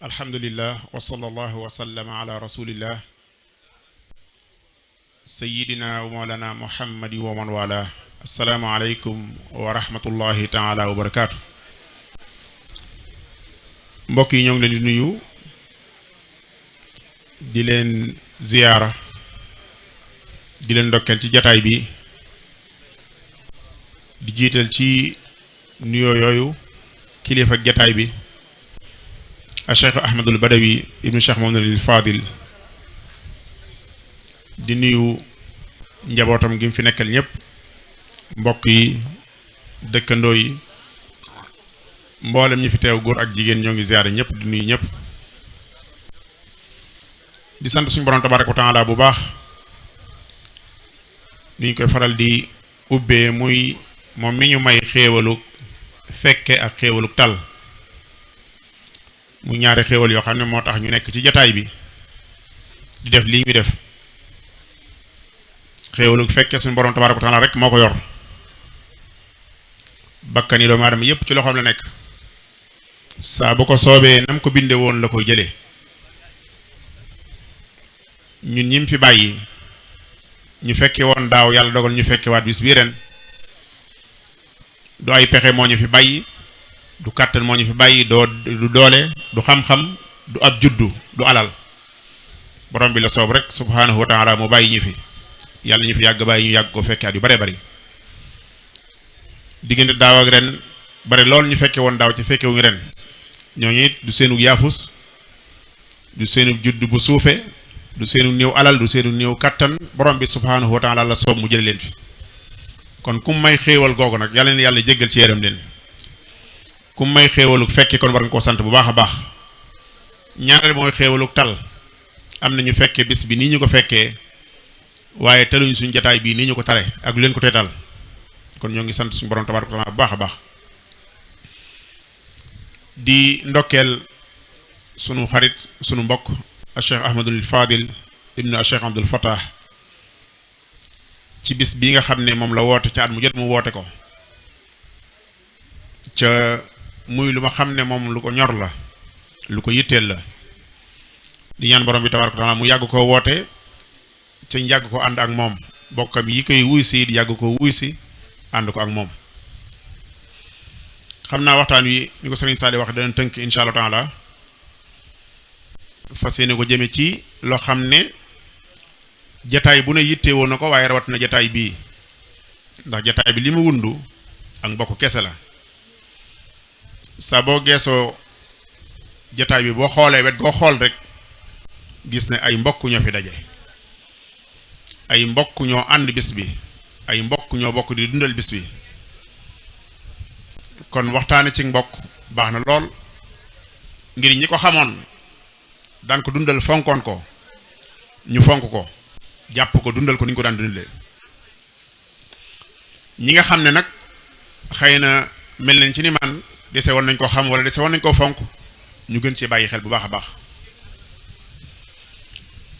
alhamdulillah wa sallallahu wa sallama ala rasulillah sayyidina wa mawlana muhammadi wa man wala. Assalaamu aleykum wa rahmatullahi taala wa barakaatu. mbokk yi ñoo ngi leen di nuyu di leen ziyaara di leen ndokkeel ci jataay bi di jiital ci nuyoo yooyu kilifa ak jataay bi Cheikh Ahmadul Badawi ibnu Cheikh Mouhamadul Fadil di nuyu njabootam gi mu fi nekkal ñëpp mbokk yi dëkkandoo yi mboolem ñi fi teew góor ak jigéen ñoo ngi ziyaare ñëpp di nuyu ñëpp di sant suñu borom tabaaraka wa taala bu baax ni ñu koy faral di ubbee muy moom mi ñu may xéewaluk fekke ak xéewaluk tal mu ñaari xéewal yoo xam ne moo tax ñu nekk ci jataay bi di def lii ñu def xéewaluk fekke suñu borom tabaaraka wa taala rek moo ko yor bakkan yi doomu aadama yépp ci loxoom la nekk saa bu ko soobee nam ko binde woon la koy jëlee ñun ñim fi bàyyi ñu fekke woon daaw yàlla dogal ñu fekke waat bis bii ren du ay pexe moo ñu fi bàyyi du kàttan moo ñu fi bàyyi du doole du xam-xam du ab juddu du alal borom bi la soob rek subhanahu wa taala mu bàyyi ñu fi yàlla ñu fi yàgg bàyyi ñu yàgg ko fekke at yu bare bari diggante daaw ak ren bari lool ñu fekke woon daaw ci fekkewuñu ren ñooñu it du seenu yaafus du seenu juddu bu suufe du seenu néew alal du seenu néew kàttan borom bi subhanahu wa taala la soob mu jële leen fi kon kum may xéewal googu nag yàlla na yàlla jéggal ci yaram leen kum may xéewaluk fekke kon war nga koo sant bu baax a baax ñaareel mooy xéewaluk tal am na ñu fekke bis bi nii ñu ko fekkee waaye taluñ suñ jataay bii nii ñu ko tare ak lu leen ko teetal kon ñoo ngi sant suñu borom tabaaraka wa taala bu baax a baax di ndokkeel sunu xarit sunu mbokk Cheikh Ahmadul Fadil ibnu Cheikh Abdul Fattah ci bis bii nga xam ne moom la woote ca at mu jot mu woote ko ca muy lu ma xam ne moom lu ko ñor la lu ko yitteel la di ñaan borom bi tabaaraka wa taala mu yàgg ko woote ca ñu yàgg ko ànd ak moom bokkam yi koy wuy si di yàgg ko wuy si ànd ko ak moom xam naa waxtaan wi ni ko Sëriñ Saali wax dana tënk insha Allah taala fas yéene ko jëme ci loo xam ne jataay bu ne yitte woon na ko waaye rawat na jataay bii ndax jataay bi li mu wundu ak mbokk kese la sa boo geesoo jataay bi boo xoolee wet goo xool rek gis ne ay mbokk ñoo fi daje ay mbokk ñoo ànd bis bi ay mbokk ñoo bokk di dundal bis bi kon waxtaane ci mbokk baax na lool ngir ñi ko xamoon daan ko dundal fonkoon ko ñu fonk ko jàpp ko dundal ko ni ñu ko daan dundalee ñi nga xam ne nag xëy na mel nañ ci ni man dese woon nañ ko xam wala dese woon nañ ko fonk ñu gën ci bàyyi xel bu baax a baax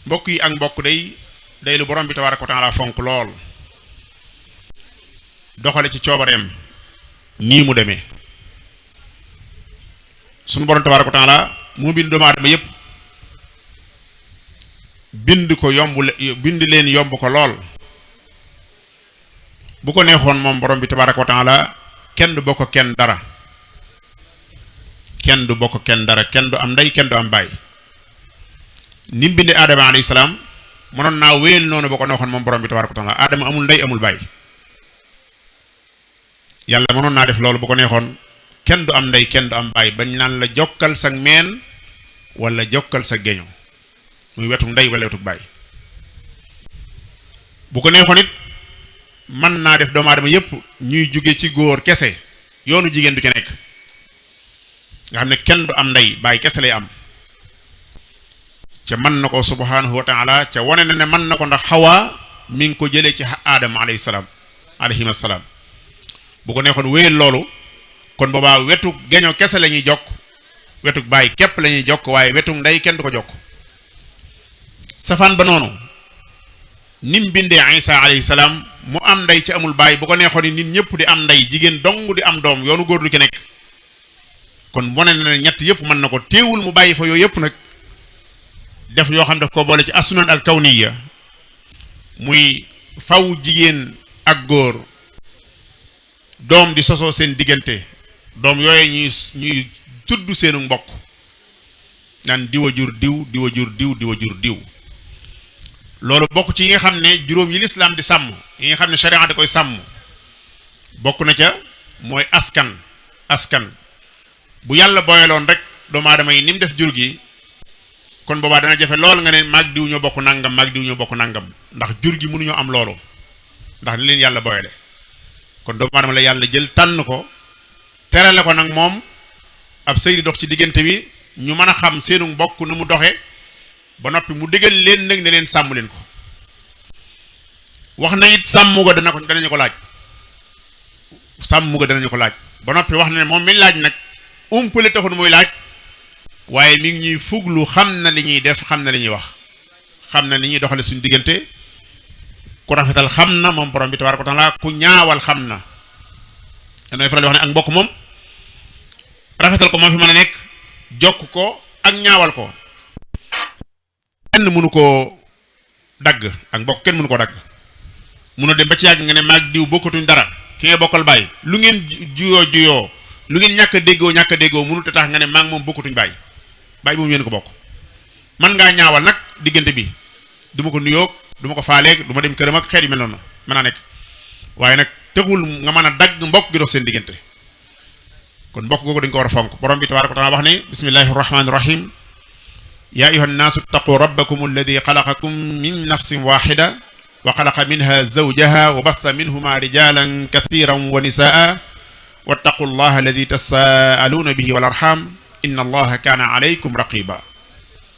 mbokk yi ak mbokk day lu borom bi tabaaraka wa taala fonk lool doxale ci coobareem nii mu demee sunu borom tabaaraka wa taala mu bind doomu aadama yépp bind leen yomb ko lool bu ko neexoon moom borom bi tabaaraka wa taala kenn du bokk kenn dara kenn du bokk kenn dara kenn du am ndey kenn du am baay ni mu bindee aadama alayhi salaam mënoon naa wéyal noonu bu ko neexoon moom borom bi tabaaraka wa taala aadama amul ndey amul baay yàlla mënoon naa def loolu bu ko neexoon kenn du am ndey kenn du am baay bañ naan la jokkal sa meen wala jokkal sa geño muy wetuk ndey wala wetuk baay bu ko neexoon it mën naa def doomu aadama yépp ñuy jóge ci góor kese yoonu jigéen du ci nekk nga xam ne kenn du am ndey baay kese lay am ca mën na ko subhanahu wa taala ca wane na ne mën na ko ndax xawaa mi ngi ko jëlee ci aadama alayhi salaam alayhim assalaam bu ko neexoon wéyal loolu kon boobaa wetuk geño kese la ñuy jokk wetuk baay képp la ñuy jokk waaye wetuk ndey kenn du ko jokk safaan ba noonu nim bindee Isa alayhi salaam mu am ndey ci amul baay bu ko neexoon nit ñëpp di am ndey jigéen dong di am doom yoonu góor du ci nekk kon wane na ne ñett yëpp mën na ko teewul mu bàyyi fa yooyu yëpp nag def yoo xam daf ko boole ci asunan al kawniya muy faw jigéen ak góor doom di sosoo seen diggante doom yooyu ñuy tudd seenu mbokk naan diwa jur diw diwa jur diw diwa jur diw loolu bokk ci yi nga xam ne juróom yi lislaam di sàmm yi nga xam ne sharia da koy sàmm bokk na ca mooy askan bu yàlla booyaloon rek doomu aadama yi ni mu def jur gi kon boobaa dana jafe lool nga ne maag diw ñoo bokk nangam maag diw ñoo bokk nangam ndax jur gi mënuñoo am loolu ndax ni leen yàlla booyale kon doomu aadama la yàlla jël tànn ko terale ko nag moom ab sëy di dox ci diggante bi ñu mën a xam seenu mbokk nu mu doxe ba noppi mu digal leen nag ne leen sàmm leen ko wax na it sàmm ko danañu ko laaj sàmm ko danañu ko laaj ba noppi wax na ne moom mi laaj nag umpale taxul muy laaj waaye mi ngi ñuy fuglu xam na li ñuy def xam na li ñuy wax xam na li ñuy doxale suñu diggante ku rafetal xam na moom borom bi tabaaraka wa taala ku ñaawal xam na damay faral di wax ne ak mbokk moom rafetal ko moo fi mën a nekk jokk ko ak ñaawal ko kenn mënu koo dagg ak mbokk kenn mënu koo dagg mun a dem ba ci yàgg nga ne maag diw bokkatuñ dara ki ngay bokkal bàyyi lu ngeen juyoo lu ngeen ñàkk a déggoo mënut a tax nga ne maag moom bokkatuñ bàyyi moom yéen ko bokk man ngaa ñaawal nag diggante bi du ma ko nuyoo du ma ko faaleeg du ma dem këram ak xeet yu mel noonu mën naa nekk waaye nag texul nga mën a dagg mbokk gi dox seen diggante kon mbokk googu dañ ko war a fonk borom bi tabaaraka wa taala wax ne bismillahi rahmaani rahim yaa ayyuha nnaasu ttaqu rabbakum alladi xalaqakum min nafsin waxida wa xalaqa minha zawjaha wa batha minhuma rijalan kathiran wa nisaa wattaqu llaha alladi tasaaluuna bihi wal arham inna allaha kaana alaykum raqiba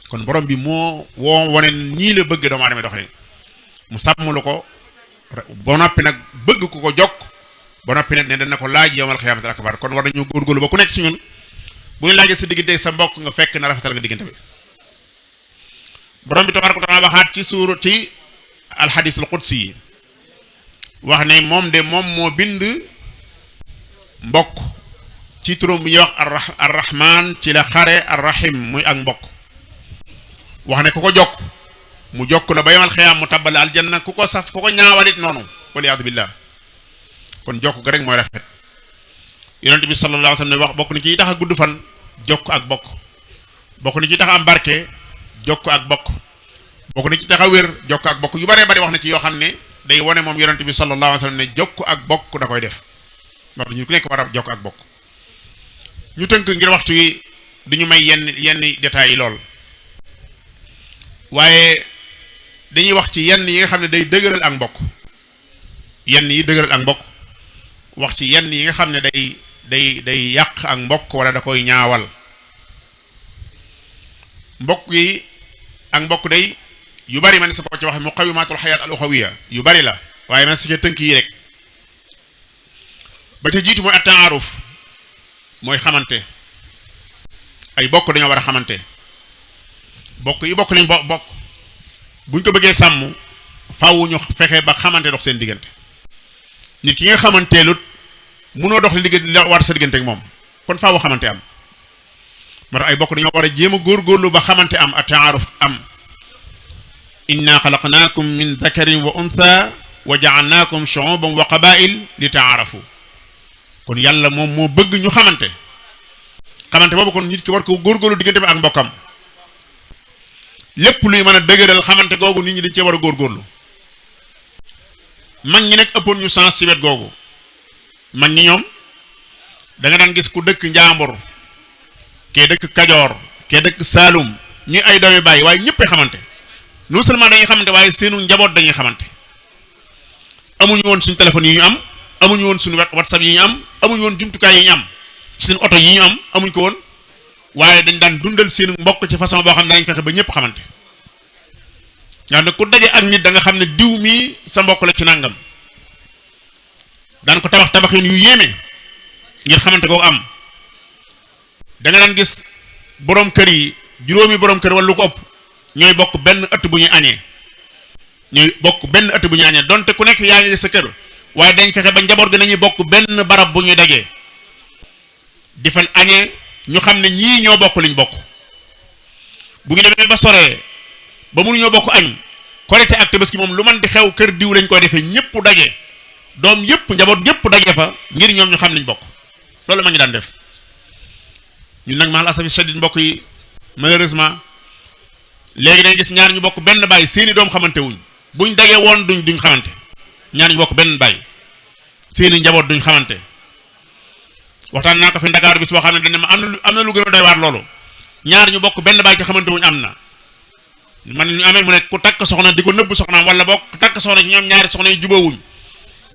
kon borom bi moo wone ñii la bëgg doomu aadama doxee mu sàmm lu ko ba noppi nag bëgg ku ko jokk ba noppi nag ne dana ko laaj yawmal xiyaamatil akbar kon war nañu góorgóorlu ba ku nekk ci ñun bu ñu laajee sa diggante sa mbokk nga fekk na rafetal nga diggante bi borom bi tabaaraka wa taala waxaat ci suurati alxadiisul qudsi yi wax ne moom de moom moo bind mbokk ci turam bi ñuy wax arrahman ci la xare arrahim muy ak mbokk wax ne ku ko jokk mu jokk la ba yawmal xiyaam mu tabbal aljanna ku ko saf ku ko ñaawalit noonu waliyaadu billah kon jokk ga rek mooy rafet yonent bi sallallahu alayhi wa sallam ne wax bokk na ci tax a gudd fan jokk ak bokk bokk na ci tax a am barke jokk ak bokk bokk na ci tax a wér jokk ak bokk yu baree bari wax na ci yoo xam ne day wone moom yonent bi sallallahu alayhi wa sallam ne jokk ak bokk da koy def wax ñu ku nekk war a jokk ak bokk ñu tënk ngir waxtu wi duñu may yenn détails yi lool waaye dañuy wax ci yenn yi nga xam ne day dëgëral ak mbokk yenn yi dëgëral ak mbokk wax ci yenn yi nga xam ne day yàq ak mbokk wala da koy ñaawal mbokk yi ak mbokk day yu bari man sa ko ci wax muqawimatul xayaat al uxawiya yu bari la waaye man sa ca tënk yi rek ba ca jiitu mooy at-taaruf mooy xamante ay bokk dañoo war a xamante bokk yi bokk lañ bokk buñ ko bëggee sàmm faaw ñu fexe ba xamante dox seen diggante nit ki nga xamanteelut munoo dox li diggante war sa diggante ak moom kon faaw xamante am moo tax ay bokk dañoo war a jéem a góorgóorlu ba xamante am at-taaruf am inna xalaqnaakum min dakarin wa untha wa ja'alnaakum shu'uban wa qabaa'il li ta'aarafu kon yàlla moom moo bëgg ñu xamante boobu kon nit ki war ko góorgóorlu diggante bi ak mbokkam lépp luy mën a dëgëral xamante googu nit ñi dañ cee war a góorgóorlu mag ñi nag ëppoon ñu sens ci wet googu mag ñi ñoom da nga daan gis ku dëkk Njaambur kee dëkk Kajoor kee dëkk Saalum ñuy ay doomi bàyyi waaye ñëpp xamante non seulement dañuy xamante waaye seenu njaboot dañuy xamante amuñu woon suñu téléphone yi ñu am amuñu woon suñu whatsapp yi ñu am amuñu woon jumtukaay yi ñu am seen oto yi ñu am amuñ ko woon waaye dañ daan dundal seen mbokk ci façon boo xam ne dañ fexe ba ñëpp xamante yaa ne ku daje ak nit da nga xam ne diw mii sa mbokk la ci nàngam daan ko tabaxin yu yéeme ngir xamante koo am da nga daan gis borom kër yi juróomi borom kër wala lu ko ëpp ñooy bokk benn ëtt bu ñuy añee donte ku nekk yaa ngi sa kër waaye dañ fexe ba njaboot gi nañuy bokk benn barab bu ñuy dajee di fa añee ñu xam ne ñii ñoo bokk liñ bokk bu ñu demee ba soree ba mënuñoo bokk añ Korité ak Tabaski moom lu man di xew kër diw lañ koy defee ñëpp daje doom yëpp njaboot yëpp daje fa ngir ñoom ñu xam liñ bokk loolu ma ngi daan def ñun nag maal asafi shadid mbokk yi malheureusement léegi dañ gis ñaar ñu bokk benn baay seeni doom xamante wuñ buñ dagee woon duñ xamante ñaar ñu bokk benn baay seeni njaboot duñ xamante waxtaan naa ko fi Ndakaaru bis boo xam ne dañ ne ma am na lu gën a doy waar loolu ñaar ñu bokk benn baay te xamante wuñ am na man ñu amee mu ne ku takk soxna di ko nëbb soxnaam wala bokk takk soxna ci ñoom ñaari soxna yi jubóowuñ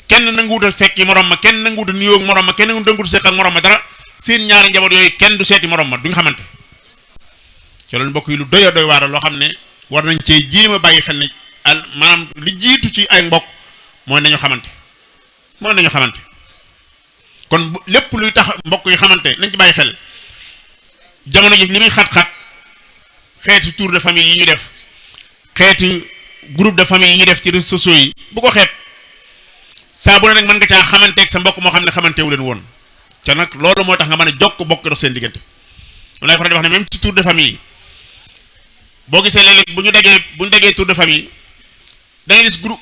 kenn nanguwutal fekki morom ma kenn nanguwutal nuyoo ak morom ma kenn nanguwutal seq ak morom ma dara seen ñaari njaboot yooyu kenn du seeti morom ma duñ xamante ci loolu mbokk yi lu doy doy waar loo xam ne war nañ cee jéem a bàyyi xel ne maanaam li jiitu ci ay mbokk mooy nañu xamante kon lépp luy tax mbokk yi xamante nañ ci bàyyi xel jamono ji li muy xat-xat xeeti tour de famille yi ñu def xeeti groupe de famille yi ñu def ci réseaux sociaux yi bu ko xeeb saa bu ne nag mën nga caa xamanteeg sa mbokk moo xam ne xamanteewu leen woon ca nag loolu moo tax nga mën a jokk bokk dox seen diggante lu lay faral di wax ne même ci tour de famille yi boo gisee léeg-léeg bu ñu dagee tour de famille da ngay gis groupe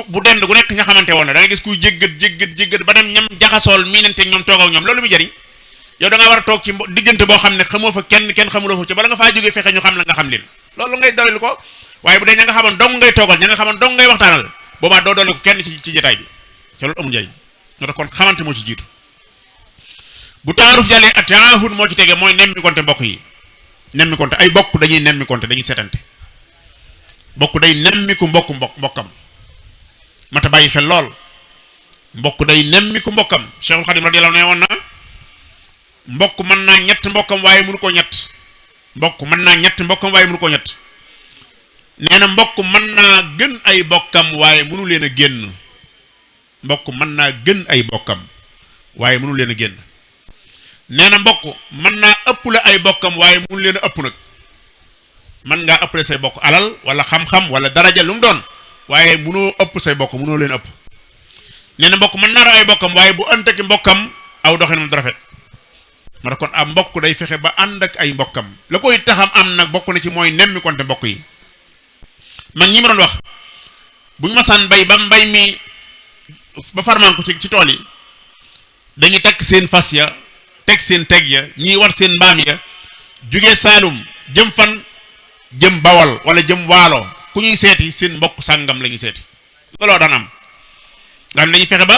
bu dend gu nekk nga xamante woon na da ngay gis kuy jéggat ba dem ñam jaxasool miinante ñoom toog ak ñoom loolu muy jëriñ yow da nga war a toog ci diggante boo xam ne xamoo fa kenn xamuloo fa ci bala nga faa jógee fexe ñu xam la nga xam leen loolu ngay dolli ko waaye bu dee ña nga xamoon dong ngay toogal ña nga xamoon dong ngay waxtaanal boobaa doo dolli ko kenn ci jotaay bi te loolu amul njëriñ moo tax kon xamante moo ci jiitu bu taaruf jàllee ak taahud moo ci tege mooy nemmi konte mbokk yi nemmi konte ay bokk dañuy nemmi konte dañuy seetante bokk day nemmiku mbokkam mata bàyyi xel lool mbokk day nemmiku mbokkam Cheikhul Khadim radiyallahu anhu woon na mbokk mën naa ñett mbokkam waaye mënu koo ñett mbokk mën naa ñett mbokkam waaye mënu koo ñett nee na mbokk mën naa gën ay bokkam waaye mënu leen a génn mbokk mën naa gën ay bokkam waaye mënu leen a génn nee na mbokk mën naa ëpp la ay bokkam waaye mënu leen a ëpp nag mën ngaa ëppale say bokk alal wala xam-xam wala daraja lu mu doon waaye mënoo ëpp say bokk mënoo leen ëpp nee na mbokk mën naa raw ay bokkam waaye bu ànd ak mbokkam aw doxin moom du rafet ma kon am mbokk day fexe ba ànd ak ay mbokkam la koy taxam am nag bokk na ci mooy nemmi konte mbokk yi man ñi ma doon wax bu ñu masaan bay ba mbay mi ba farmaan ko ci tool yi dañuy takk seen fas ya teg seen teg ya ñiy war seen mbaam ya jóge Saalum jëm fan jëm Bawol wala jëm Waalo ku ñuy seeti seen mbokk sàngam la ñuy seeti looloo daan am nga xam dañuy fexe ba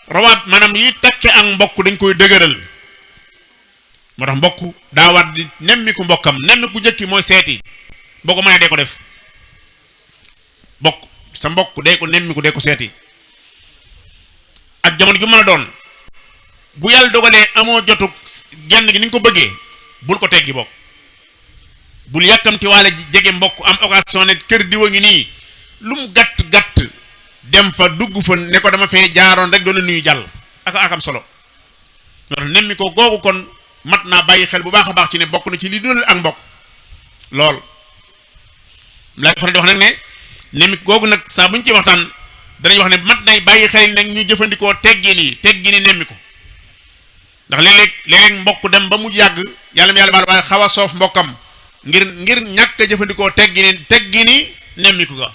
rawaat maanaam yi takke ak mbokk dañ koy dëgëral moo tax mbokk daa war di nemmiku mbokkam nemmiku jëkki mooy seeti boo ko mënee dee ko def bokk sa mbokk dee ko nemmiku dee ko seeti ak jamono ju mën a doon bu yàlla dogalee amoo jotu genn gi ni nga ko bëggee bul ko teggi bokk bul yàkkamti waale jege mbokk am occasion ne kër diwa ngi nii lu mu gàtt dem fa dugg fa ne ko dama fee jaaroon rek doon la nuyu jàll ak am solo moo tax nemmi ko googu kon mat naa bàyyi xel bu baax a baax ci ne bokk na ci li dul ak mbokk lool lay faral di wax nag ne nemmi googu nag saa bu ñu ci waxtaan danañ wax ne mat nay bàyyi xel nag ñu jëfandikoo teggini nemmi ko ndax léeg-léeg mbokk dem ba mu yàgg yàlla baal waaye xaw a soof mbokkam ngir ñàkk a jëfandikoo teggini nemmi ko ga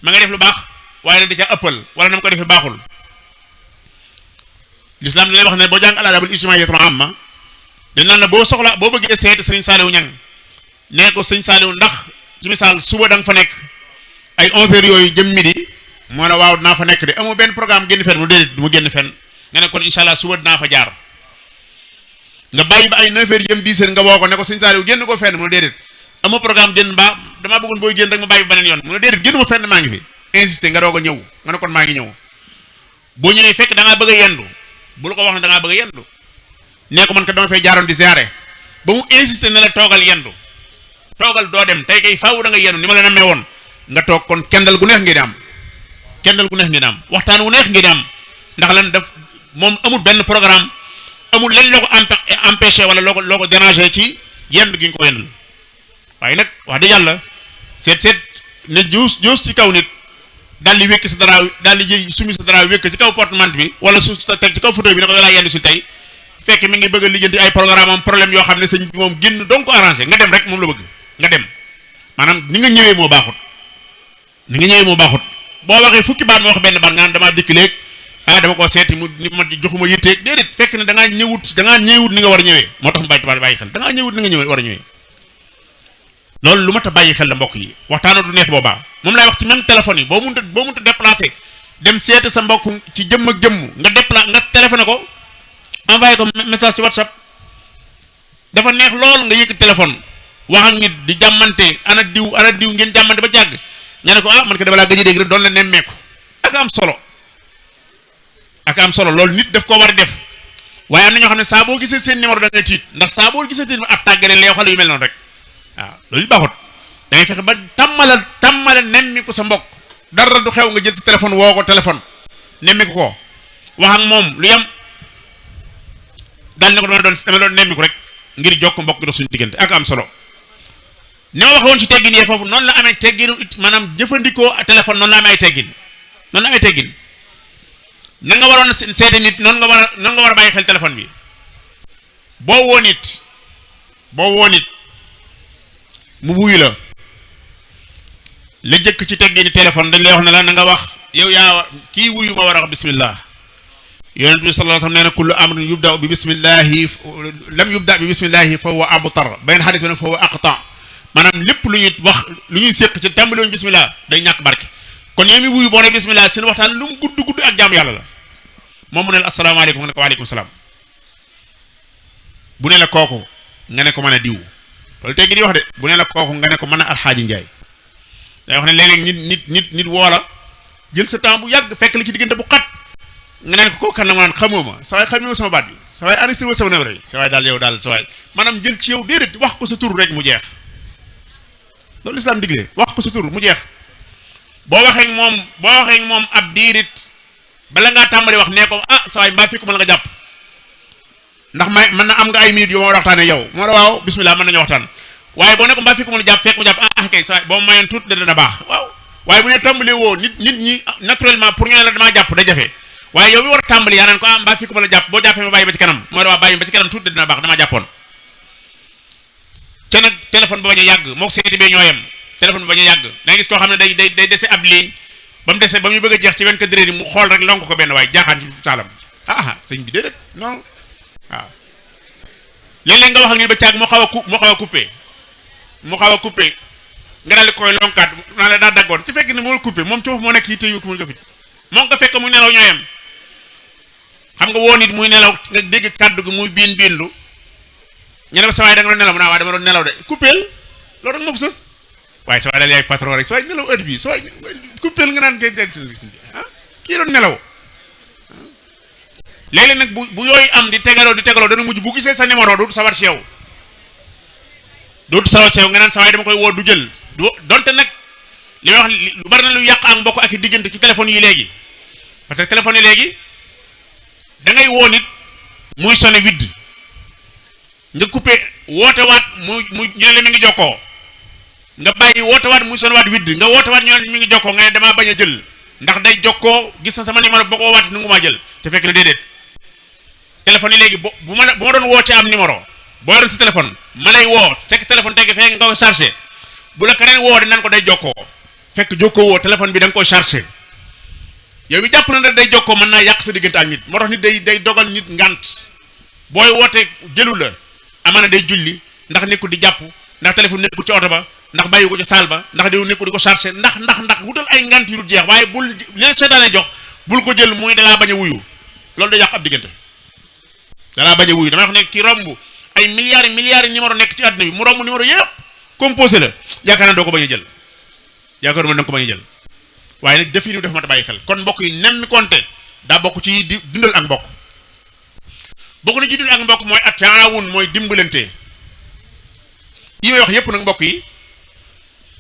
ma nga def lu baax waaye nag da ca ëppal wala na ma ko defee baaxul l'islam di lay wax ne boo jàng al-aadaabul ijtimaa'iyya amma dañ naan la boo bëggee seeti sëriñ Saliou Niang nee ko sëriñ Saliou ndax ci misaal suba da nga fa nekk ay 11h yooyu jëm midi moo la waaw dinaa fa nekk de amoo benn programme génn fenn mu déedéet du ma génn fenn nga ne kon incha allah suba dinaa fa jaar nga bàyyi ba ay 9h jëm 10h nga woo ko ne ko sëriñ Saliou génn ko fenn mu déedéet amoo programme génn ba damaa bëggoon booy génn rek ma bàyyi ba beneen yoon mu ne déedéet génn ma fenn maa ngi fi insisté nga doog a ñëw nga ne kon maa ngi ñëw boo ñëwee fekk da ngaa bëgg a yendu bul ko wax ne da ngaa bëgg a yendu nee ko man kat dama fay jaaroon di ziare ba mu insisté ne la toogal yendu toogal doo dem tey kay faaw da nga yendu ni ma la namee woon nga toog kon kendal gu neex ngeen di am waxtaan wu neex ngeen di am ndax lan daf moom amul benn programme amul leen loo ko empêché wala loo ko déranger ci yendu gi nga ko yendul waaye nag wax dëgg yàlla seet ne juus ci kaw nit daal di wékk sa dara daal di jëy sumi sa dara wékk ci kaw portement bi wala su teg ci kaw fauteuil bi ne ko yow laa yendu si tey fekk mi ngi bëgg a lijjanti ay programme am problème yoo xam ne sëñ bi moom génn donc ko arrangé nga dem rek moom la bëgg nga dem maanaam ni nga ñëwee moo baaxut boo waxee fukki baat ma wax benn baat nga naan damaa dikk léegi dama ko seeti mu ni ma joxuma yitteeg déedéet fekk ne da ngaa ñëwut ni nga war a ñëwee moo tax mu bàyyi xel da ngaa ñëwut ni nga war a ñëwee loolu lu mat a bàyyi xel la mbokk yi waxtaana du neex boobaa moom lay wax ci même téléphone yi boo munta déplacé dem seeti sa mbokk ci jëmm ak jëmm nga téléphoné ko envoyé ko message ci WhatsApp dafa neex lool nga yëkk téléphone wax ak nit di jàmmante ana diw ngeen jàmmante ba jàgg nga ne ko man ko dama laa gëj a dégg rek doon la nemmeeku ak am solo loolu nit daf koo war a def waaye am na ñoo xam ne saa boo gisee seen numéro da ngay tiit ndax saa boo gisee seen ab tàggale lay xale yu mel noonu rek waaw loolu baaxut da ngay fexe ba tàmmala nemmiku sa mbokk dara du xew nga jël si téléphone woo ko téléphone nemmiku ko wax ak moom lu yam daal ne ko dama doon nemmiku rek ngir jokk mbokk dox suñu diggante ak am solo ni ma waxoon ci teggin yee foofu noonu la amee tegginu maanaam jëfandikoo téléphone noonu la amee ay teggin na nga waroon seete nit noonu nga war a bàyyi xel téléphone bi boo woo nit mu wuyu la jëkk ci teggini téléphone dañ lay wax ne la na nga wax yow yaa kii wuyu ma war a wax bismillah yonent bi sallallahu alayhi wasallam nee na kullu amrin yubda bi bismillahi lam yubda bi bismillahi fa huwa abtar beneen xadis bi ne fa huwa aqta maanaam lépp lu ñuy wax lu ñuy séq ci tàmbali woon bismillah day ñàkk barke kon yow mi wuyu boo ne bismillah seen waxtaan lu mu gudd ak jaamu yàlla la moom mu ne la asalaamaaleykum nga ne ko waaleykum salaam bu ne la kooku nga ne ko mën a diw loolu teggi di wax de bu ne la kooku nga ne ko mën a alxaaji njaay day wax ne léeg-léeg nit woola jël sa temps bu yàgg fekk li ci diggante bu xat nga ne ko kooku kan la ma naan xamoo ma sa waay xamoo sama baat bi sa waay enregistré wa sama numéro yi sa waay daal yow daal sa waay maanaam jël ci yow déedéet wax ko sa tur rek mu jeex loolu islam digle wax ko sa tur mu jeex boo waxee moom ab diirit bala ngaa tàmbali wax nee ko sa waay mbaa fekk ma la nga jàpp ndax mën na am nga ay minutes yu ma war a waxtaanee yow moo la waaw bismillah mën nañu waxtaan waaye boo ne ko mbaa fekk ma la jàpp fekk ma jàpp kay sa waay boo ma mayoon tuut dana baax waaw waaye bu ne tàmbalee woo nit ñi naturellement pour ñu ne la damaa jàpp da jafe waaye yow mi war a tàmbali yaa naan ko mbaa fekk ma la jàpp boo jàppee ma bàyyi ba ci kanam moo la waa bàyyi ba ci kanam tuut dina baax damaa jàppoon ca nag téléphone ba bañ a yàgg mook seeti bee ñoo yem téléphone ba bañ a yàgg da nga gis koo xam ne day dese ab ligne ba mu dese ba muy bëgg a jeex ci 24 heures yi mu xool rek lonk ko benn waaye jaaxaan ci saalam sëñ bi déedéet non waaw léeg-léeg nga wax ak nit ba caag mu xaw a coupé nga daal di koy lonkaat naa la daa daggoon ci fekk ne moo coupé moom ci foofu moo nekk yi téyu ko mu nga fit moo nga fekk muy nelaw ñoo yem xam nga woo nit muy nelaw nga dégg kàddu gi muy biinlu ñu ne ko sa waay da nga doon nelaw mu naa waa dama doon nelaw de coupéel loolu rek moo ko sës waaye sa waay daal yaay patron rek sa waay nelaw heure bii sa waay coupéel nga naan kii doon nelaw léeg-léeg nag bu yooyu am di tegaloo dana mujj bu gisee sa numéro dootu sawar ci yow nga naan sa waay dama koy woo du jël donte nag li may wax lu bari na lu yàq ak mbokk ak diggante ci téléphone yi léegi parce que téléphone yi léegi da ngay woo nit muy sonné vide nga coupé woote waat muy ñu ne la mi ngi jokkoo nga bàyyi woote waat muy sonné waat vide nga woote waat ñu ne mi ngi jokkoo nga ne damaa bañ a jël ndax day jokkoo gis na sama numéro boo ko waat nangu maa jël te fekk na déedéet téléphone yi léegi bu ma doon woo ci am numéro boo yoroon si téléphone ma lay woo fekk téléphone teg fekk nga ko chargé bu la keneen woo dinañ ko day jokkoo fekk jokkoo woo téléphone bi da nga ko chargé yow mi jàpp na ne day jokkoo mën naa yàq sa diggante ak nit moo tax nit day dogal nit ngant booy woote jëlu la amaana day julli ndax nekkul di jàpp ndax téléphone nekkul ci oto ba ndax bàyyi ko ci saal ba ndax day nekkul di ko chargé ndax wutal ay ngant yu dul jeex waaye bul leen seetaane jox bul ko jël muy dalaa bañ a wuyu loolu day yàq ab diggante dalaa bañ a wuyu damay wax ne ki romb ay milliards numéro nekk ci àdduna bi mu romb numéro yëpp composé la yaakaar naa doo ko bañ a jël yaakaar naa da nga ko bañ a jël waaye nag def yi ni dafa mat a bàyyi xel kon mbokk yi nemmi konte daa bokk ci dundal ak mbokk bokk na ci dundal ak mbokk mooy at-taawun mooy dimbalante yi may wax yëpp nag mbokk yi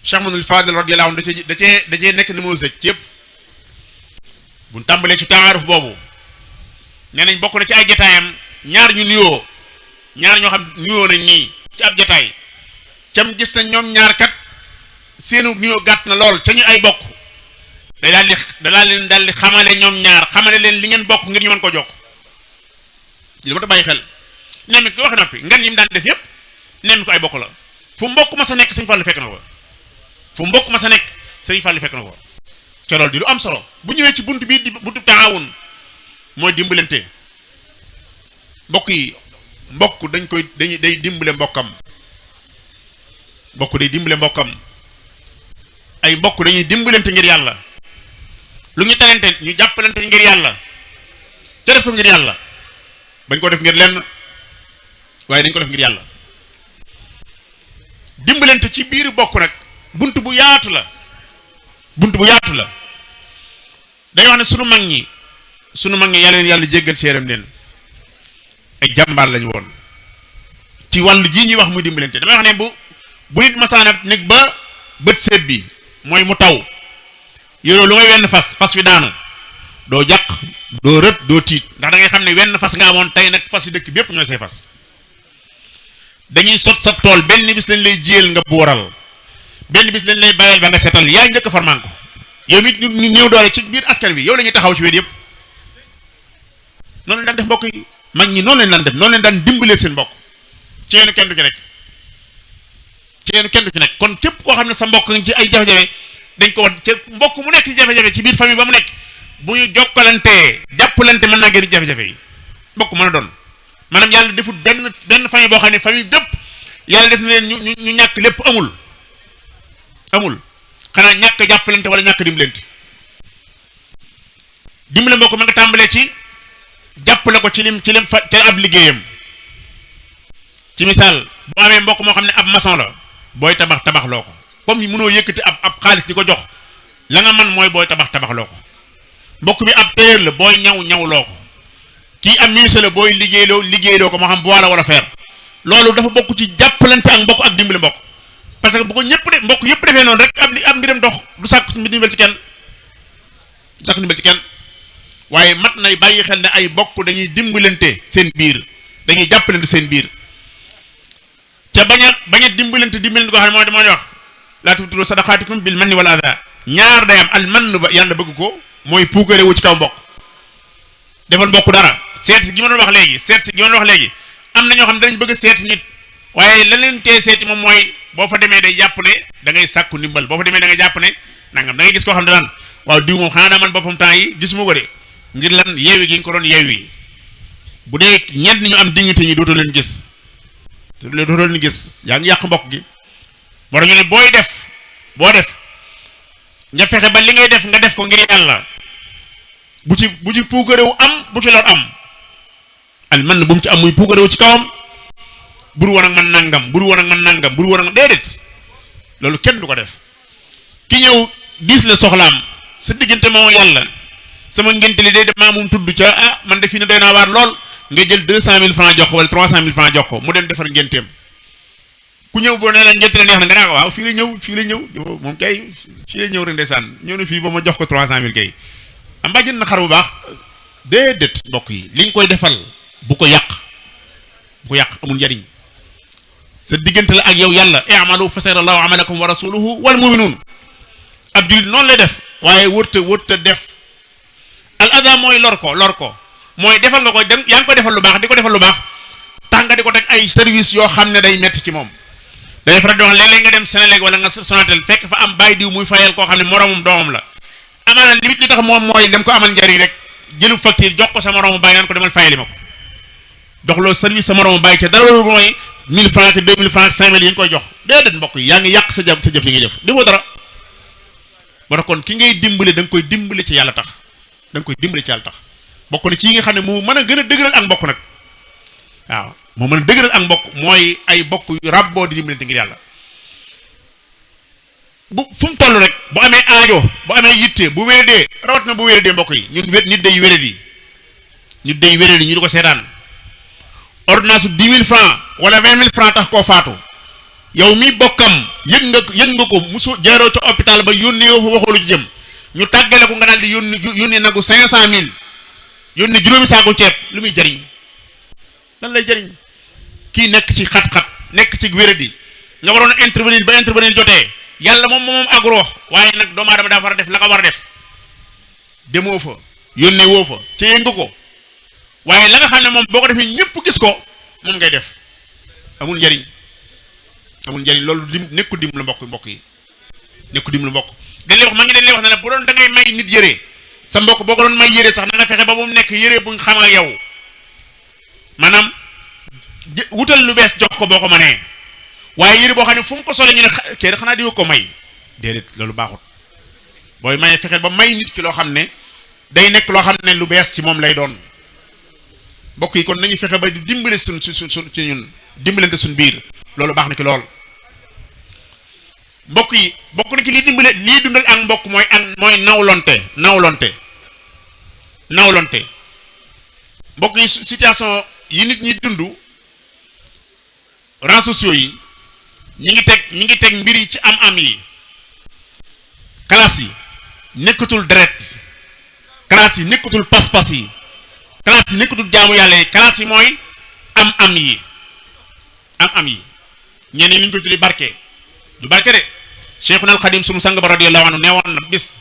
Cheikh Mouhamadul Fadil radiyallahu anhu da cee nekk ni moo sëcc yëpp buñ tàmbalee ci taaruf boobu nee nañ bokk na ci ay jotaayam ñaar ñoo xam nuyoo nañ nii ci ab jotaay cam gis na ñoom ñaar kat seenu nuyoo gàtt na lool te ñu ay bokk day daal di xamale ñoom ñaar xamale leen li ngeen bokk ngir ñu mën ko jokk li ma ta bàyyi xel nemmi ko wax noppi ngan yi mu daan def yëpp nemmi ko ay bokk la fu mbokk ma sa nekk sëñ Fallu fekk na ko fu mbokk ma sa nekk sëñ Fallu fekk na ko ca loolu di lu am solo bu ñëwee ci bunt bii di buntu taawun mooy dimbalante mbokk yi mbokk day dimbale mbokkam mbokk day dimbale mbokkam ay mbokk dañuy dimbalante ngir yàlla lu ñu talante ñu jàppalante ngir yàlla ca def ko ngir yàlla bañ ko def ngir lenn waaye dañ ko def ngir yàlla dimbalante ci biir bokk nag bunt bu yaatu la day wax ne sunu mag ñi yàlla jéggal ci yaram leen ay jàmbaar lañu woon ci wàllu jii ñuy wax muy dimbalante damay wax ne bu nit masaana nekk ba bët seet bi mooy mu taw yoroo lu may wenn fas wi daanu doo jàq doo rët doo tiit ndax da ngay xam ne wenn fas nga amoon tey nag fas yi dëkk bépp ñooy say fas dañuy sot sa tool benn bis lañ lay jiyal nga booral benn bis lañ lay bàyyil ba nga seetal yaa njëkk a farmanko yow it ñu néew doole ci biir askan bi yow la ñuy taxaw ci wet yëpp noonu lañ daan def mbokk yi mag ñi noonu lañ daan def noonu lañ daan dimbalee seen mbokk ci yeenu kenn du ci nekk kon képp koo xam ne sa mbokk nga ci ay jafe-jafe dañ ko war ci mbokk mu nekk ci jafe-jafe ci biir famille ba mu nekk bu ñu jokkalantee jàppalante mën naa génn jafe-jafe yi mbokk mën a doon maanaam yàlla defut benn famille boo xam ne famille bépp yàlla def na leen ñu ñàkk lépp amul xanaa ñàkk jàppalante wala ñàkk dimbalante dimbale mbokk ma nga tàmbalee ci jàppale ko ci lim fa ca ab liggéeyam ci misaal boo amee mbokk moo xam ne ab maçon la booy tabax loo ko comme mënoo yëkkati ab xaalis di ko jox la nga man mooy booy tabax loo ko mbokk bi ab tailleur la booy ñaw loo ko kii am ministre la booy liggéeyloo ko moo xam bois la wala fer loolu dafa bokk ci jàppalante ak mbokk ak dimbali mbokk parce que bu ko mbokk yëpp defee noonu rek ab mbiram dox du sàkk ndimbal ci kenn waaye mat nay bàyyi xel ne ay mbokk dañuy dimbalante seen biir dañuy jàppalante seen biir ca bañ a dimbalante ko xam ne mooy wax laa tubtilu sadaqaatikum bil manni wal adha ñaar day am al mann ba yàlla bëgg ko mooy puukare wu ci kaw mbokk defal mbokk dara seet si gi ma doon wax léegi am na ñoo xam ne danañ bëgg a seeti nit waaye la leen tee seeti moom mooy boo fa demee day jàpp ne da ngay sàkku ndimbal boo fa demee da ngay jàpp ne nangam da ngay gis koo xam ne daan waaw diw moom xanaa daa man boppam temps yi gis mu ko de ngir lan yeewi gi nga ko doon yeewi bu dee ñeent ñu am dignité ñi dootoo leen gis yaa ngi yàq mbokk gi war ñu ne boo def nga fexe ba li ngay def nga def ko ngir yàlla bu ci puukarewu am bu ci lor am al man bu mu ci am muy puukarewu ci kawam buru woon ak man nangam déedéet loolu kenn du ko def ki ñëw diis la soxlaam sa diggante moo yàlla sama ngénte li day def maa moom tudd ca man de fii ne doy naa waar lool nga jël 200 000 francs jox ko wala 300 000 francs jox ko mu dem defar ngénteem ku ñëw boo nee la ngénte la neex na nga naa ko waaw fii la ñëw moom kay fii la ñëw rek ndeysaan ñëw na fii ba ma jox ko 300 000 kay am mbaa jënd na xar bu baax déedéet mbokk yi li nga koy defal bu ko yàq amul njariñ sa diggante la ak yow yàlla i'malu fa sayarallahu amalakum wa rasuluhu wal mu'minun ab jullit noonu lay def waaye wërta def al ada mooy lor ko mooy defal nga ko dem yaa ngi ko defal lu baax di ko defal lu baax tax nga di ko teg ay service yoo xam ne day metti ci moom day faral di wax léeg-léeg nga dem Sénégal wala nga Sonatel fekk fa am bàyyi diw muy fayal koo xam ne moromum doomam la amaana li tax moom mooy dem ko amal njariñ rek jëlu facture jox ko sa moromu bàyyi naan ko demal fayali ma ko dox loo service sa moromu bàyyi ca dara loolu mooy 1000 francs 2000 francs 5000 yi nga koy jox déedéet mbokk yi yaa ngi yàq sa jëf yi nga jëf defoo dara moo tax kon ki ngay dimbale da nga koy dimbale ci yàlla tax bokk na ci yi nga xam ne moo mën a gën a dëgëral ak mbokk nag waaw moo mën a dëgëral ak mbokk mooy ay mbokk yu ràbboo di dimbalante ngir yàlla bu fu mu toll rek bu amee aajo bu amee yitte bu wéradee rawat na bu wéradee mbokk yi nit day wéradi ñu di ko seetaan ordonnance 10 000 francs wala 20 000 francs tax koo faatu yow mi bokkam yëg nga ko musu jaaroo ca hôpital ba yónnee waxoolu ci jëm ñu tàggale ko nga daal di yónnee nagu 500 000 yónnee juróomi saako ceeb lu muy jariñ lan lay jariñ kii nekk ci xat-xat nekk ci wéradi nga waroon a intervenir jotee yàlla moom agroox waaye nag doomu aadama daa war a def la nga war a def demoo fa yónnee woo fa ca yëngu ko waaye la nga xam ne moom boo ko defee ñëpp gis ko moom ngay def amul njariñ loolu nekkul dim la mbokk yi nekkul dim la mbokk dañ lay wax ma ngi dañ lay wax ne bu doon da ngay may nit yére sa mbokk boo ko doon may yére sax na nga fexe ba mu nekk yére buñ xam ak yow maanaam wutal lu bees jox ko boo ko mënee waaye yére boo xam ne fu mu ko sole ñu ne kii xanaa di ko may déedéet loolu baaxut booy maye fexe ba may nit ki loo xam ne day nekk loo xam ne lu bees ci moom lay doon mbokk yi kon nañu fexe ba di dimbale ci ñun dimbalante suñ biir loolu baax na ci lool mbokk yi bokk na ci lii dimbale lii dundal ak mbokk mooy nawlonte mbokk yi situation yi nit ñi dund réseaux sociaux yi ñi ngi teg mbir yi ci am yi classe yi nekkatul deret classe yi nekkatul pas-pas yi classe yi nekkatul jaamu yàlla yi classe yi mooy am yi ñenn ñi ñu ko tuddi barke du barke de Cheikhuna al Khadim sunu sang ba radiyallahu anhu ne woon na bis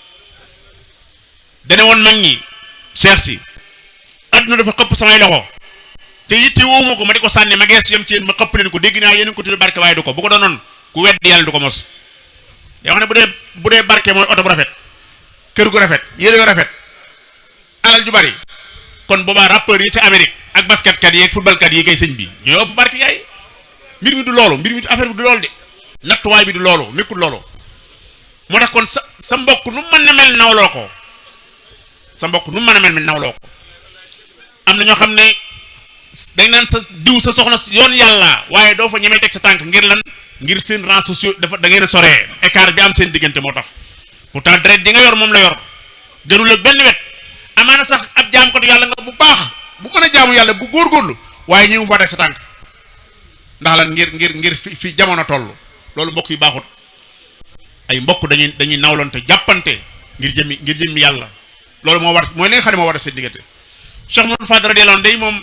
dane woon mag ñi cheikh si adduna dafa xëpp samay loxo te yitte woowuma ko ma di ko sànni ma gees yam ci yéen ma xëpp leen ko dégg naa yéen ko tuddi barke waaye du ko bu ko doonoon ku weddi yàlla du ko mos day wax ne bu dee barke mooy oto bu rafet kër gu rafet yére gu rafet alal ju bari kon boobaa rappeurs yi ci Amérique ak basketkat yi ak footballkat yi kay sëñ bi ñooy ëpp barke yaay mbir mi du loolu affaire bi du loolu de nattuwaay bi du loolu nekkul loolu moo tax kon sa mbokk nu mën na mel nawloo ko am na ñoo xam ne dañ naan sa diw sa soxna yoon yàlla waaye doo fa ñemee teg sa tànk ngir lan ngir seen rangs sociaux da ngeen a soree écart bi am seen diggante moo tax pourtant deret di nga yor moom la yor jërul ak benn wet amaana sax ab jaamkatu yàlla nga bu baax bu mën a jaamu yàlla bu góorgóorlu waaye ñëw fa teg sa tànk ndax lan ngir fi jamono toll loolu mbokk yi baaxut ay mbokk dañuy nawlante jàppante ngir jëmmi yàlla loolu mooy li nga xam ne moo war a seen diggante Cheikh Mouhamadou Fadal radiyallahu anhu day moom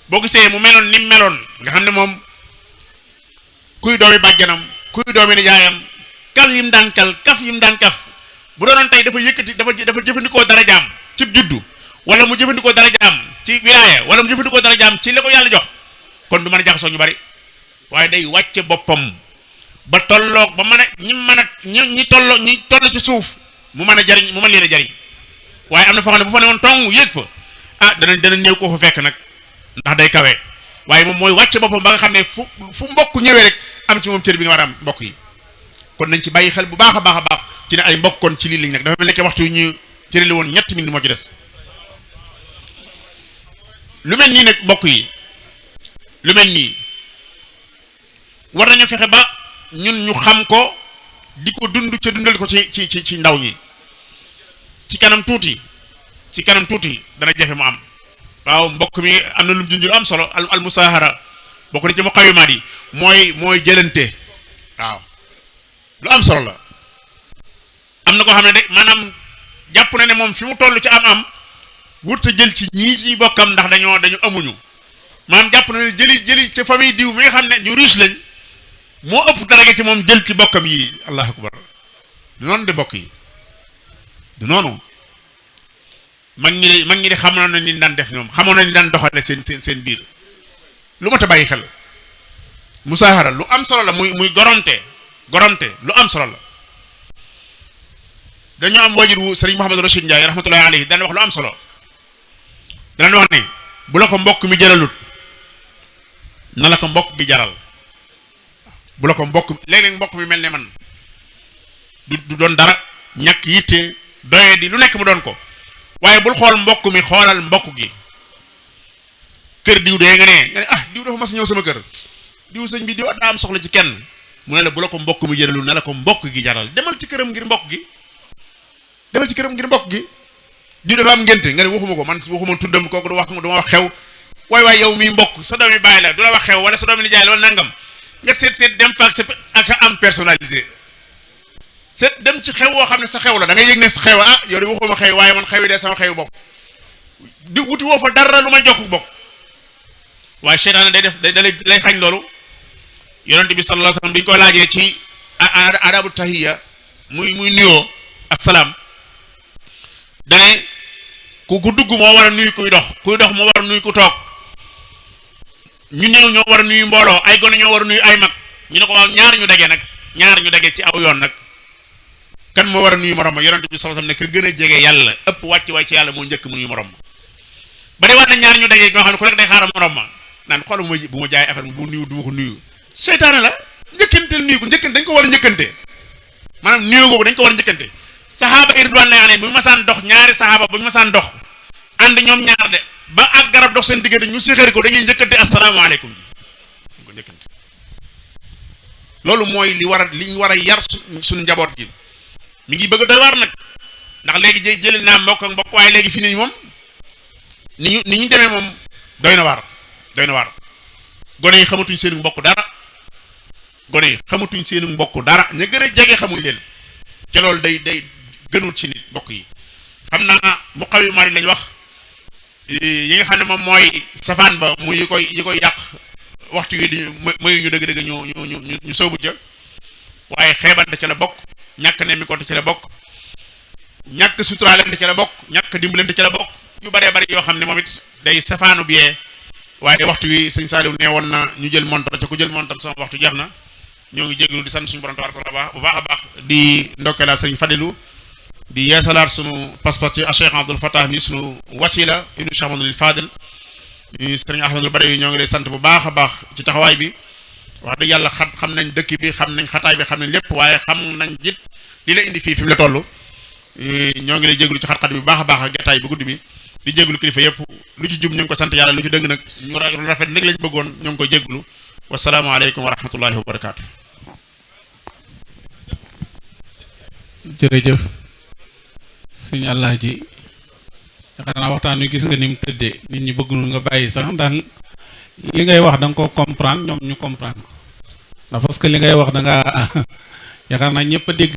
boo gisee mu meloon ni mu meloon nga xam ne moom kuy doomi bàjjanam kuy doomi nijaayam kaf yi mu daan kaf bu doonoon tey dafa yëkkati dafa jëfandikoo darajaam ci juddu wala mu jëfandikoo darajaam ci wilaaya wala mu jëfandikoo darajaam ci li ko yàlla jox kon du mën a jaxasoo ñu bari waaye day wàcce boppam ba tolloog ba mën a ñi toll ci suuf mu mën leen a jariñ waaye am na foo xam ne bu fa ne woon tong yéeg fa dana ñëw koo fa fekk nag ndax day kawe waaye moom mooy wàcce boppam ba nga xam ne fu mbokk ñëwee rek am ci moom cër bi nga war a am mbokk yi kon nañ ci bàyyi xel bu baax a baax ci ne ay mbokk kon ci lii lañ nag dafa mel ne waxtu ñu cërale woon 3 minutes moo ci des lu mel nii nag mbokk yi lu mel nii war nañu fexe ba ñun ñu xam ko di ko dund ca dundal ko ci ndaw ñi ci kanam tuuti dana jafe mu am waaw mbokk mi am na lu junj lu am solo al musahara bokk na ci muqawimaat yi mooy jëlante waaw lu am solo la am na koo xam ne de maanaam jàpp na ne moom fi mu toll ci am wurta jël ci ñii ci bokkam ndax dañu amuñu maanaam jàpp na ne jëli ci famille diw mi nga xam ne ñu riche lañ moo ëpp daraja ci moom jël ci bokkam yi allahu akbar du noonu de bokk yi du noonu mag ñi de xamoon na ni daan def ñoom xamoon na ni daan doxale seen biir lu mat a bàyyi xel musaahara lu am solo la muy goromte lu am solo la dañoo am wajur wu Serigne Mouhamadou Rachid Ndiaye rahmatullahi alayhi daan wax lu am solo daan wax ne bu la ko mbokk mi jaralut na la ko mbokk gi jaral bu la ko mbokk léeg-léeg mbokk mi mel ne man du doon dara ñàkk yitte doye di lu nekk mu doon ko waaye bul xool mbokk mi xoolal mbokk gi kër diw dee nga ne diw dafa mas ñëw sama kër diw sëñ bi diw daa am soxla ci kenn mu ne la bu la ko mbokk mi jaralu na la ko mbokk gi jaral demal ci këram ngir mbokk gi diw dafa am ngénte nga ne waxuma tuddam kooku du ma wax xew waay yow mi mbokk sa doomi bàyyi la du la wax xew wala sa doomi nijaay la wala nangam nga seet dem faak ak am personnalité seet dem ci xew woo xam ne sa xew la da nga yëg ne sa xew yow de waxuma xew waaye man xew yi de sama xew bopp di wuti woo fa dara lu ma jokk bokk waaye seytaane day def lay xañ loolu yonent bi sallallahu alayhi wasallam bi ñu ko laajee ci adabu tahiyya muy nuyoo assalaam dane ku dugg moo war a nuyu kuy dox moo war a nuyu ku toog ñu néew ñoo war a nuyu mbooloo ay gone ñoo war a nuyu ay mag ñu ne ko waaw ñaar ñu daje nag ñaar ñu daje ci aw yoon nag kan moo war a nuyu morom ma yonent bi sallallahu alayhi wasallam ne ka gën a jege yàlla ëpp wàcc waay ci yàlla moo njëkk mu nuyu morom ma bari waat na ñaar ñu daje ñoo xam ne ku nekk day xaaral morom ma naan xool bu ma jaay affaire bu nuyu du ma ko nuyu seytaane la njëkkante nuyu ko njëkkante dañ ko war a njëkkante maanaam nuyu googu dañ ko war a njëkkante saxaaba yi ridwaan lay ne bu ñu masaan dox ñaari saxaaba bu ñu masaan dox ànd ñoom ñaar de ba ak garab dox seen diggante ñu séexari ko dañuy njëkkante asalaamaaleykum dañ ko njëkkante loolu mooy li ñu war a yar suñu njaboot gi mi ngi bëgg a doy waar nag ndax léegi jëlee naa mbokk ak mbokk waaye léegi fi ni moom ni ñu demee moom doy na waar gone yi xamatuñ seenu mbokk dara ña gën a jege xamuñ leen ca loolu day gënul ci nit mbokk yi xam naa mu xaw yu mari lañ wax yi nga xam ne moom mooy safaan ba mu yi koy yàq waxtu wi di mayu ñu dëgg-dëgg ñu soobu ca waaye xeebante ca la bokk ñàkk ne mi konte ca la bokk ñàkk suturaalante ca la bokk ñàkk dimbalante ca la bokk yu baree bari yoo xam ne moom it day safaanu biyee waaye waxtu wi sëñ Saliou nee woon na ñu jël montor te ku jël montor sama waxtu jeex na ñoo ngi jégalu di sant suñu borom tabaaraka wa taala bu baax a baax di ndokkeelaat sëriñ Fadilou di yeesalaat sunu pas-pas ci Cheikh Abdoul Fattah mi sunu wasila ibnu Cheikh Mamadou Fadil ñu sëriñ Ahmadou Bari yi ñoo ngi lay sant bu baax a baax ci taxawaay bi wax dëgg yàlla xam nañ dëkk bi xam nañ xataay bi xam nañ lépp waaye xam nañ it li la indi fii fi mu la toll ñoo ngi lay jégalu ci xat-xat bi bu baax a baax ak jotaay bu guddi bi di jégalu kilifa yëpp lu ci jub ñu ngi ko sant yàlla lu ci dëgg nag ñu rafet nag lañ bëggoon ñoo ngi ko jégalu wasalaamaaleykum wa rahmatullahi wa barakaatu. jërëjëf sëñ Alaaji yaakaar naa waxtaan wi gis nga ni mu tëddee nit ñi bëggul nga bàyyi sax ndax li ngay wax da nga ko comprendre ñoom ñu comprendre ndax parce que li ngay wax da nga yaakaar naa ñëpp a dégg